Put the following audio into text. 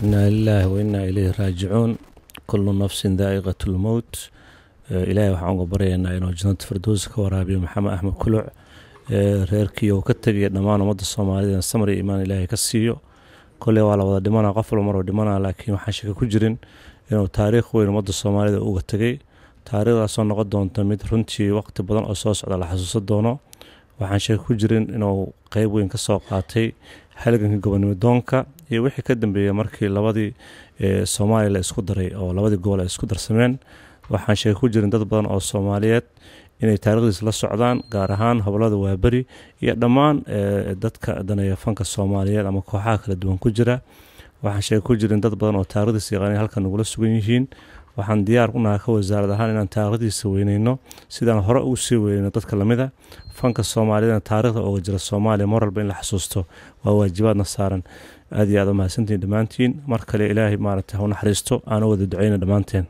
Inaa lilaahi wa innaa ilayhi raajicuun. Kullu nafsin daa'iqatu lmowt. Ilaahay waxaan uga baryaynaa inuu jannada firdows ka waraabiyo Maxamed Axmed Kuluc, reerkii uu ka tegaya, dhammaan ummadda Soomaalida samar iyo iimaan Ilaahay ka siiyo. Kolley waa la wada dhimanaa, qof walba maruu dhimanaa, laakiin waxaan shaka ku jirin inuu taariikh weyn ummadda Soomaalida uga tegay, taariikhdaasoo noqon doonta mid runtii waqti badan oo soo socda la xasuusan doono. Waxaan shaka ku jirin inuu qeyb weyn ka soo qaatay halganka gobonimo doonka iyo wixii ka dambeeyey markii labadii Soomaaliya la isku daray oo labadii gobol ay isku darsameen. Waxaan shaka ku jirin dad badan oo Soomaaliyeed inay taarikhdiisa la socdaan, gaar ahaan hobolada Waaberi iyo dhammaan dadka daneeya fanka Soomaaliyeed ama kooxaha kala duwan ku jira. Waxaan shaka ku jirin dad badan oo taarikhdiisa yaqaanay halkan nagula sugan yihiin. Waxaan diyaar u nahay ka wasaarad ahaan inaan taarikhdiisa weyneyno sidaan hore ugu sii weyneyno dadka lamida fanka Soomaaliyadna. Taarikhda ooga jira Soomaaliya mar walba in la xasuusto waa waajibaadna saaran. Aad iyo aad u mahadsantihiin dhammaantiin. Mar kale Ilaahay maaragtay ha u naxariisto, aan u wada duceyna dhammaanteen.